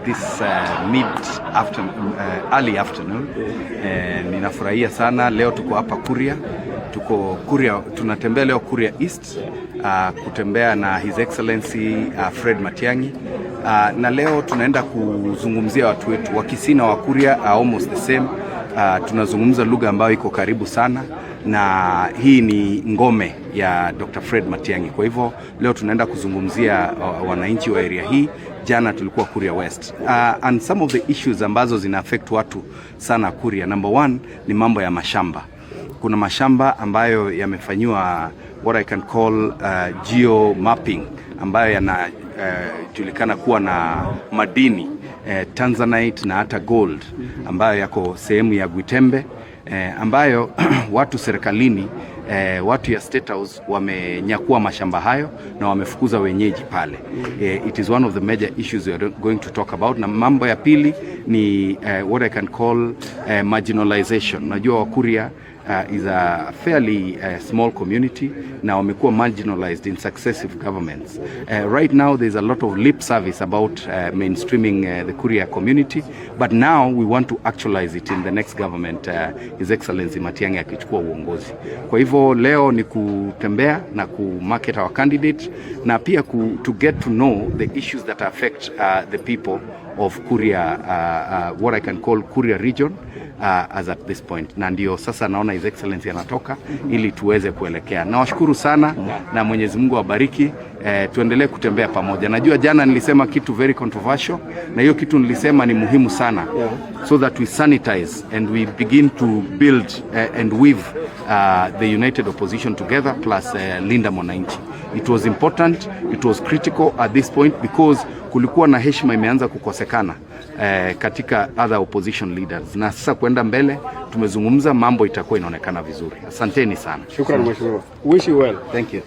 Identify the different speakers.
Speaker 1: this mid afternoon, early afternoon. Ninafurahia sana leo tuko hapa Kuria, tuko Kuria, tunatembea leo Kuria East kutembea na His Excellency Fred Matiang'i na leo tunaenda kuzungumzia watu wetu wa Kisii na wa Kuria are almost the same. Tunazungumza lugha ambayo iko karibu sana na hii ni ngome ya Dr. Fred Matiang'i. Kwa hivyo leo tunaenda kuzungumzia wananchi wa area hii. Jana tulikuwa Kuria West. And some of the issues ambazo zina affect watu sana Kuria. Number one ni mambo ya mashamba. Kuna mashamba ambayo yamefanyiwa what I can call geo mapping ambayo yanajulikana kuwa na madini tanzanite na hata gold ambayo yako sehemu ya Gwitembe ambayo watu serikalini, watu ya State House wamenyakua mashamba hayo na wamefukuza wenyeji pale. It is one of the major issues we are going to talk about. Na mambo ya pili ni what I can call marginalization. Najua Wakuria is a fairly small community na wamekuwa marginalized in successive governments. Right now there's a lot of lip service about mainstreaming the Kuria community, but now we want to actualize it in the next government, His Excellency Matiang'i akichukua uongozi. Kwa hivyo leo ni kutembea na ku market our candidate na pia to get to know the issues that affect the people of Kuria, what I can call Kuria region as at this point, na ndio sasa naona His Excellency anatoka ili tuweze kuelekea. Nawashukuru sana na Mwenyezi Mungu awabariki. Tuendelee kutembea pamoja. Najua jana nilisema kitu very controversial, na hiyo kitu nilisema ni muhimu sana so that we sanitize and we begin to build and weave the united opposition together plus Linda Mwananchi. It was important, it was critical at this point because kulikuwa na heshima imeanza kukosekana katika other opposition leaders, na sasa kwenda mbele tumezungumza, mambo itakuwa inaonekana vizuri. Asanteni sana.
Speaker 2: Shukran, mheshimiwa. Wish you well.
Speaker 1: Thank you.